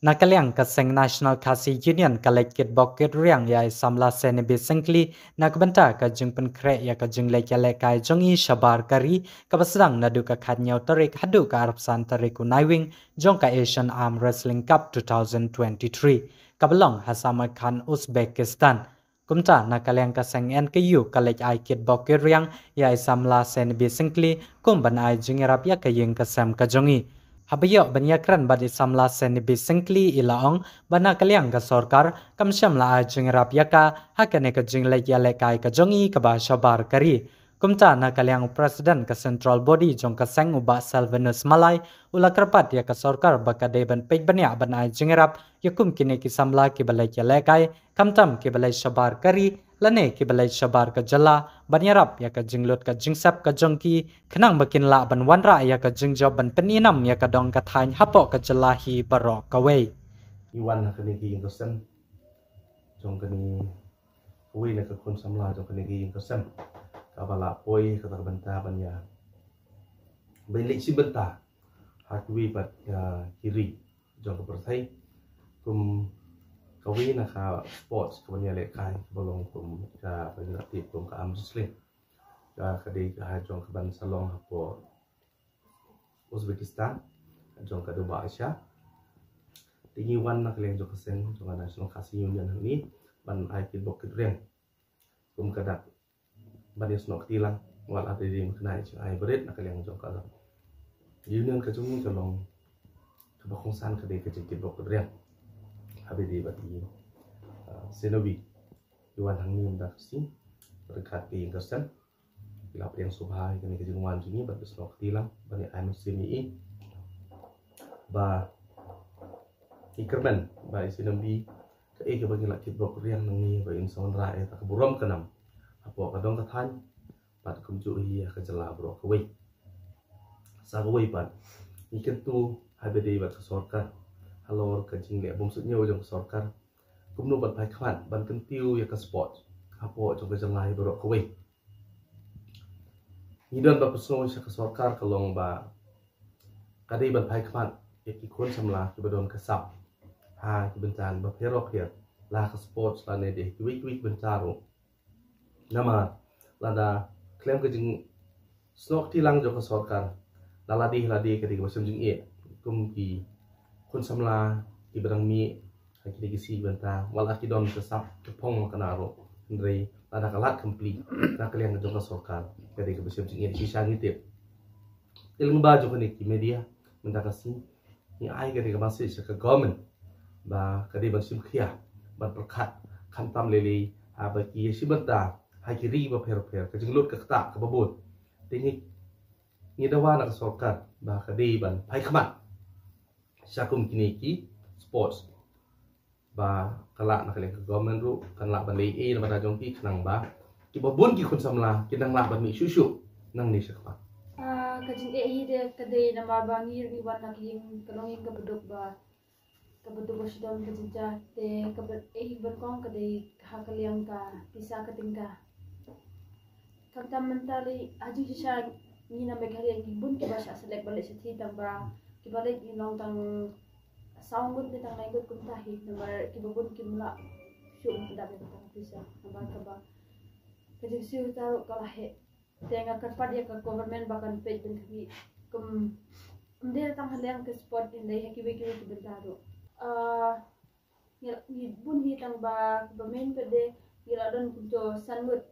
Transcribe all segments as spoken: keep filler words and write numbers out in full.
Na ka liang ka seng National Khasi Union ka leit kitbok kitriang ïa i samla Senibi Syngkli na ka bynta ka jingpynkhreh ïa ka jingleit ïalehkai jong i shabar ka ri, kaba sdang naduh ka khatñiew tarik haduh ka arphew san tarik u Naiwieng jong ka Asian Arm Wrestling Cup two thousand twenty-three, kaba long ha Samarkand, Uzbekistan. Kumta na ka liang ka seng N K U ka leit ai kitbok kitriang ïa i samla Senibi Syngkli kum ban ai jingïarap ïa ka ïing ka sem ka jong i. Haba ïoh ban ïakren bad i samla Senibi Syngkli, i la ong ba na ka liang ka sorkar kam shym la ai jingïarap ïa ka ha kane ka jingleit ïalehkai ka jong i kaba shabar ka ri. Kumta na ka liang u president ka central body jong ka seng, u Bah Selvinus Malai, u la kyrpad ïa ka sorkar ba ka dei ban peit bniah ban ai jingïarap ïa kum kine ki samla kiba leit ïalehkai, khamtam kiba leit shabar ka ri lane kiba leit shabar ka jylla, ban ïarap ïa ka jinglut ka jingsep ka jong ki, khnang ba kin lah ban wanrah ïa ka jingjop ban pynim ïa ka dong ka thaiñ hapoh ka jylla hi baroh kawei. I wan ha kane ka ïing ka sem jong kane, kawei na ka khun samla jong kane ka ïing ka sem, kaba la poi kata ka bynta ban ïa, ban leit shim bynta ha kiwei pat, ah, ki ri jong ka pyrthei, kum kawei na ka sports kaba ïalehkai kaba long kum kaba ngi la tip kum ka arm wrestling. Ka, ka dei ka ha jong ka ban sa long hapoh Uzbekistan, jong ka Dubai Asia. Te ngi wan na ka liang jong ka seng jong ka National Khasi Union hangne ban ai kitbok kitriang kum ka dak ban ïasnoh kti lang wat la dei dei kane ka jingai barit na ka liang jong ka union ka jong ngi, ka long kaba kongsan ka dei ka jingkitbok kitriang. Haba ïadei bad i, ah, Senobi, i wan hangne mynta ka sngi ryngkat ka ïing ka sem. Ngi la pdiang sngewbha ïa kane ka jingwan jong ngi bad ka snoh kti lang ban ïa ai mynsiem ïa i ba i kyrmen ba i Senobi kaei kaba ngi la kitbok kitriang nangne ba in sa wanrah ïa ka burom ka nam hapoh ka dong ka thaiñ bad kumjuh hi ha ka jylla baroh kawei. Sa kawei pat, ngi kyntu haba ïadei bad ka sorkar halor ka jingleh bym suidñiew jong ka sorkar kumno ban phai khmat ban kyntiew ïa ka sport hapoh jong ka jylla hi baroh kawei. Ngi don ba pynsngew sha ka sorkar ka long ba ka dei ban phai khmat ïa ki khun samla kiba don ka sap ha ki bynta bapher bapher, la ka sports lane dei kiwei kiwei ki bynta ruh. Namar lada khlem ka jingsnoh kti lang jong ka sorkar, la lade lade ka dei kaba shem jingeh kum ki khun samla kiba dang mih ha kine ki sngi bynta, wat la ki don ka sap ka phong ma ka na ruh, hynrei lada ka lad complete na ka liang jong ka sorkar ka dei kaba shem jingeh shisha ngi tip. Te lyngba jong kane ki media mynta ka sngi ngi ai kane ka message sha ka government ba ka dei ban shim khia ban pyrkhat khamtam lei lei haba ki ïa shim bynta ha ki ri bapher bapher, ka jinglut ka ktah kaba bun. Te ngi, ngi dawa na ka sorkar ba ka dei ban phai khmat sha kum kine ki sports ba ka lah na ka liang ka government ruh kan lah ban leh ei na bynta jong ki khnang ba kiba bun ki khun samla kin nang lah ban mih shuh shuh nangne sha khmat. Ah, ka jingeh hi de ka dei namar ba ngi ruh ngi wan na ka ïing, ka long ïing kaba duk ba, kaba duk ba shu don ka jingjia, te kaba eh ban kong ka dei ha ka liang ka pisa ka tyngka. Khamtam mynta lei ha jingshisha ngi na Meghalaya ngi bun kiba shah select ban leit shathie, tang ba kiba leit ngi long tang saw ngut ne tang lai ngut kumta hi, namar kiba bun kim lah shuh ban pyndap ïa ka pisa namar kaba ka jingsiew ta ruh ka la heh. Te nga kyrpad ïa ka government ba kan peit ban khmih kum ym dei tang ha liang ka sport, hynrei ha kiwei kiwei ki bynta ruh. Ah, ngi, ngi bun hi tang ba, ba main pat de ngi la don kumto san ngut.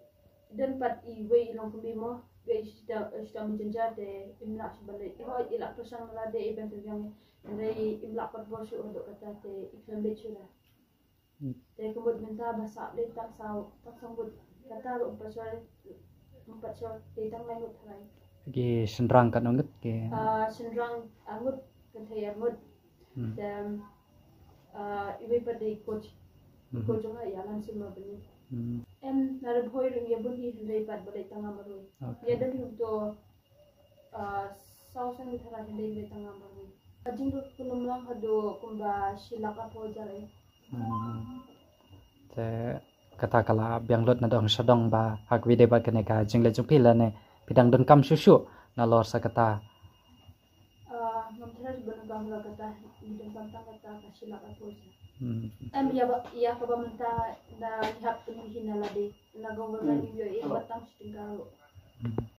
Don pat iwei i long kumne mo, ba i shita, shita Mujynjar te im lah shuh ban leit. Hooid i lah pyrshang na lade i ban pynbiang, hynrei im lah pat bor shuh haduh katta te i khlem leit shuh da. Hmm. Te ka mut mynta ba sah leit tang saw, tang saw ngut. Katta ruh ym pat shuh, ym pat shuh leit tang lai ngut tharai. Ki shynrang katno ngut ki? Ah, shynrang ar ngut, kynthei ar ngut. Hmm. Te, ah, iwei pat dei coach. Mhm. Coach jong nga ïa Langsima Bani. Hmm. Em, na Ri Bhoi ruh ngi ïa bun hi hynrei pat ba leit tang nga marwei. Okay. Ïa don hi kumto, ah, saw san ngut tharai hynrei ba leit tang nga marwei. Ka jingduk ka nym long haduh kumba shi lak arphew hajar ei. Hmm. Te kata ka la biang lut na dong sha dong ba ha kawei de ba kane ka jingleit jong phi lane phi dang donkam shuh shuh nalor sa kata. Ah, Ngam tharai ba nang ka hula kata, ngi don tang kata ka shilak a poisa. Hmm. Em ya ba ya ka ba mynta da ki hap pynmih na lade na government yu yo e ba tang shi tyngka ro.